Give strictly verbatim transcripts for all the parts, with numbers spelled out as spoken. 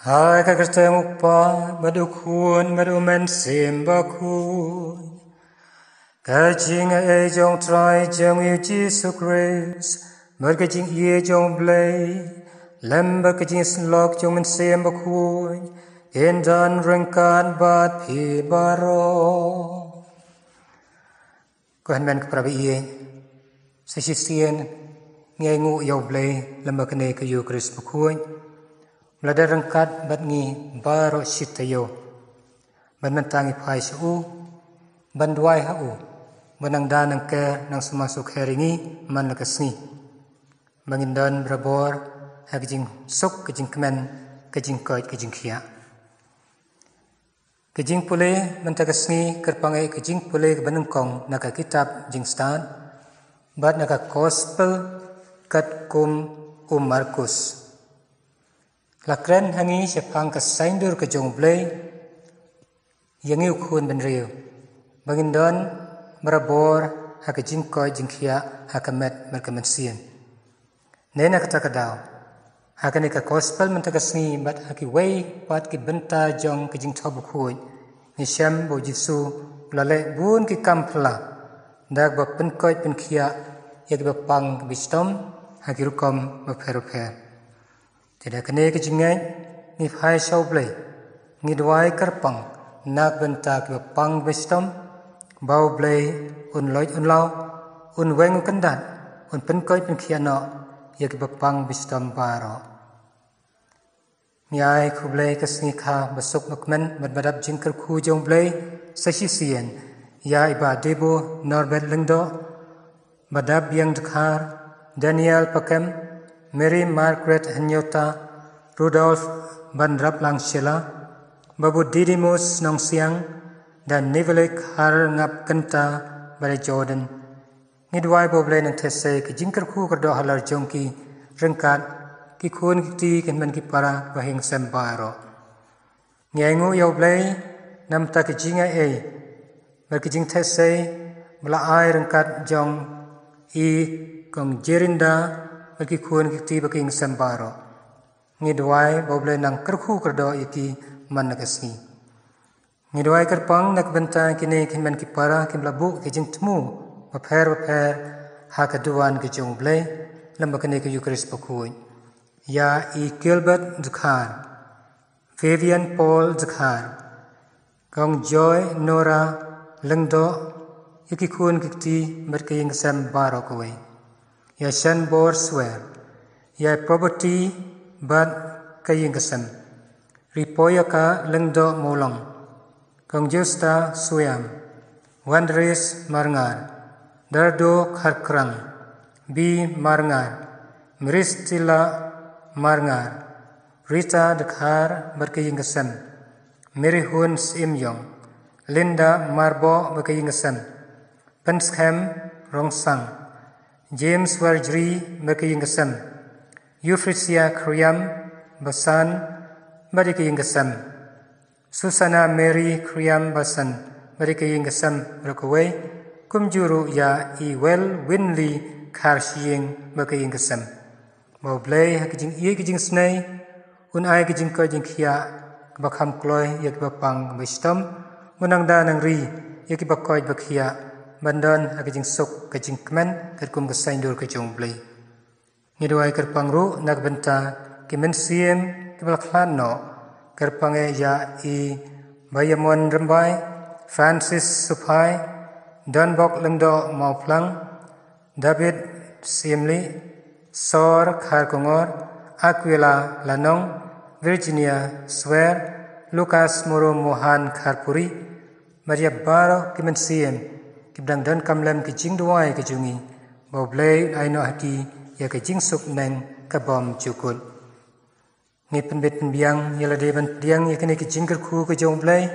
Ha ka kyrteng u Kpa, bad u Khun, bad u Mynsiem Bakhuid. Ka jingaiei jong Trai jong ngi u Jisu Khrist, bad ka jingïeit jong u Blei, lem bad ka jingïasyllok jong u Mynsiem Bakhuid, kin don ryngkat bad phi baroh. Ko hynmen ko para baieit, sa shisien ngi ainguh ïa u Blei lem bad kane ka Eukharist bakhuid. Ba la dep ryngkat bad ngi baroh shi taïew. Bad mynta ngi phai sha u, ban duwai ha u, ba nang da nang ker nang sumar sukher ïa ngi man la ka sngi. Ba ngin don barabor ha ka jingsuk, ka jingkmen, ka jingkoit, ka jingkhiah. Ka jingpule mynta ka sngi kyrpang ïa ka jingpule kaba nyngkong na ka kitab Jingstad, bad na ka Gospel katkum u Markus. La kren ha ngi shaphang ka saiñdur ka jong u Blei ïa ngi u khun bynriew, ba ngin don barabor ha ka jingkoit jingkhiah ha ka met bad ka mynsiem. Ne na kata ka daw, ha kane ka Gospel mynta ka sngi bad ha kiwei pat ki bynta jong ka Jingthoh Bakhuid, ngi shem ba u Jisu u la leh bun ki kam phylla da kaba pynkoit pynkhiah ïa kiba pang kiba shitom ha ki rukom bapher bapher. Te da kane ka jingngeit ngi phai sha u Blei, ngi duwai kyrpang na ka bynta kiba pang kiba shitom, ba u Blei un loit un law, un weng u kyndat, un pynkoit pynkhiah noh ïa kiba pang kiba shitom baroh. Ngi ai khublei ka sngi kha basuk bakmen bad badap jingkyrkhu jong u Blei sa shisien ïa i Bah Debo Norbert Lyngdoh, Bah Dabiang Dkhar, Daniel Pakem, Mary Margaret Hynñiewta, Rudolf Banraplang Shylla, Babu Didymus Nongsiang, da Nivelik Harngap Kynta, bad i Jordan. Ngi duwai ba u Blei un theh sei ka jingkyrkhu kyrdoh halor jong ki ryngkat ki khun ki kti, ki hynmen ki para, ba ha ïing sem baroh. Ngi ainguh ïa u Blei namar ka jingaiei bad ka jingtheh sei ba la ai ryngkat jong i Kong Jerinda bad ki khun ki kti bad ka ïing sem baroh. Ngi duwai ba u Blei un nang kyrkhu kyrdoh ïa ki man la ka sngi. Ngi duwai kyrpang na ka bynta kine ki hynmen ki para kiba la buh ki jingthmu bapher bapher ha ka duwan ka jong u Blei lem bad kane ka Eukharist bakhuid. Ïa i Gilbert Dkhar, Vivian Paul Dkhar, Kong Joy Nora Lyngdoh, ïa ki khun ki kti bad ka ïing ka sem baroh kawei. Ïa Shanbor Swer, ïa Property bad ka ïing ka sem. Ripoyaka Lyngdoh Mawlong, Kong Justa Swiam, Wandris Marngar, Dardo Kharkrang, B Marngar, Mristila Marngar, Rita Dkhar bad ka ïing ka sem, Mary Hun Syiemliong, Linda Marboh bad ka ïing ka sem, Pynskhem Rongsang, James Warjri bad ka ïing ka sem, Euphrasia Khriam Basan bad ka ïing ka sem, Susana Mary Khriam Basan bad ka ïing ka sem baroh kawei, kumjuh ruh ïa i Wel Winley Kharshiing bad ka ïing ka sem. Ba u Blei ha ka jingïeit ka jingisynei un ai ka jingkoit jingkhiah kaba kham kloi ïa kiba pang kiba shitom, un nang da nang ri ïa kiba koit ba khiah, ban don ha ka jingsuk ka jingkmen katkum ka saiñdur ka jong u Blei. Ngi duwai kyrpang ruh na ka bynta ki mynsiem kiba la khlad noh, kyrpang ïa i Bah Ïamon Rymbai, Francis Suphai, Donbok Lyngdoh Mawphlang, David Syiemlieh, Sor Kharkongor, Aquila Lanong, Virginia Swer, Lucas Muru Mohan Kharpuri, bad ïa baroh ki mynsiem kiba dang donkam lem ki jingduwai ka jong ngi, ba u Blei un ai noh ha ki ïa ka jingsuk neng ka bymjukut. Ngi pynbit pynbiang ïa lade ban pdiang ïa kine ki jingkyrkhu ka jong u Blei,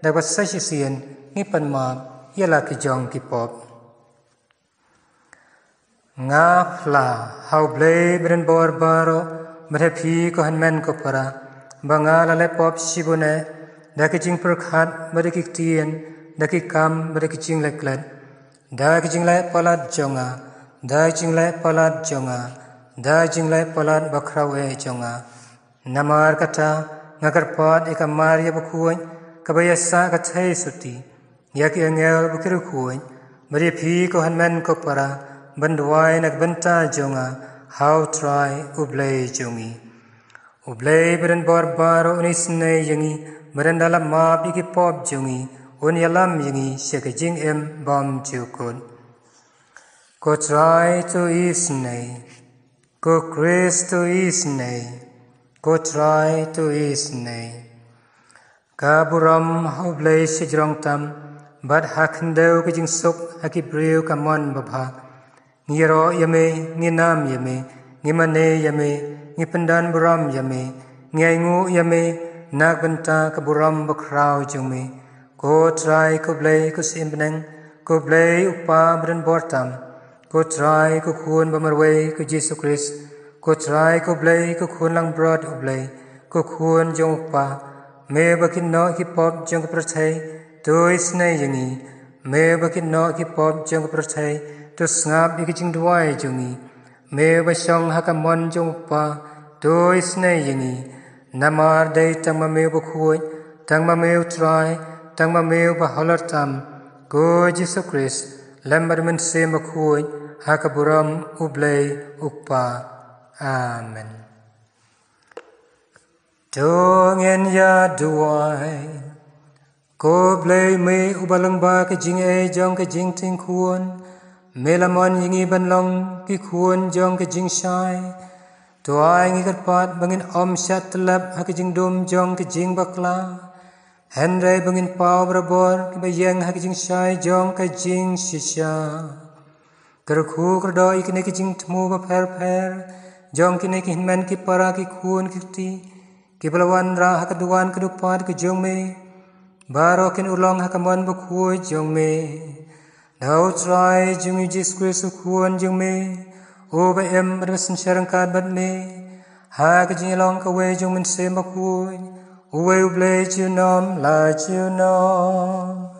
da kaba sa shisien ngi pan map ïa la ki jong ki pop. Nga phla ha u Blei ba donbor baroh, bad ha phi ko hynmen ko para, ba nga la leh pop shibun eh, da ki jingpyrkhat bad da ki ktien, da ki kam bad da ki jingleh klet, da ki jingleh palat jong nga, da ki jingleh palat jong nga, da ki jingleh palat bakhraw eh jong nga. Namar kata Nga kyrpad ïa ka Maria bakhuid, kaba ïa sah ka theisotti, ïa ki angel bad ki riewkhuid, bad ïa phi ko hynmen ko para, ban duwai na ka bynta jong nga ha u Trai u Blei jong ngi. U Blei ba donbor baroh un isynei ïa ngi, bad ynda la map ïa ki pop jong ngi, un ïalam ïa ngi sha ka jingim bymjukut. Ko Trai to isynei. Ko Khrist to isynei. Ko Trai to isynei. Ka burom ha u Blei shajrong tam, bad ha khyndew ka jingsuk ha ki briew ka mon babha. Ngi ïaroh ïa me, ngi nam ïa me, ngi mane ïa me, ngi pyndonburom ïa me, ngi ainguh ïa me na ka bynta ka burom bakhraw jong me. Ko Trai ko Blei ko Syiem bneng, ko Blei u Kpa ba donbor tam, ko Trai ko Khun ba marwei ko Jisu Khrist, ko Trai ko Blei ko Khun langbrot u Blei, ko Khun jong u Kpa, me ba kynnoh ki pop jong ka pyrthei, to isynei ïa ngi. Me ba kynnoh ki pop jong ka pyrthei, to sngap ïa ki jingduwai jong ngi. Me ba shong ha ka mon jong u Kpa, to isynei ïa ngi. Namar dei tang ma me bakhuid, tang ma me u Trai, tang ma me uba halor tam, ko Jisu Khrist, lem bad u Mynsiem Bakhuid, ha ka burom u Blei u Kpa. Amen. To ngin ïa duwai. Ko Blei me uba lyngba ka jingeh jong ka jingtieng khun, me la mon ïa ngi ban long ki khun jong ka jingshai. To ai ngi kyrpad ba ngin ym shah tyllep ha ka jingdum jong ka jingbakla, hynrei ba ngin paw barabor kiba ïeng ha ka jingshai jong ka jingshisha. Kyrkhu kyrdoh ïa kine ki jingthmu bapher pher jong kine ki hynmen ki para ki khun ki kti, kiba la wanrah ha ka duwan ka dukpat ka jong me. Baroh kin urlong ha ka mon bakhuid jong me. Da u Trai jong ngi Jisu Khrist u Khun jong me, uba im bad ba synshar ryngkat bad me, ha ka jingïalong kawei jong u Mynsiem Bakhuid, uwei u Blei junom la junom.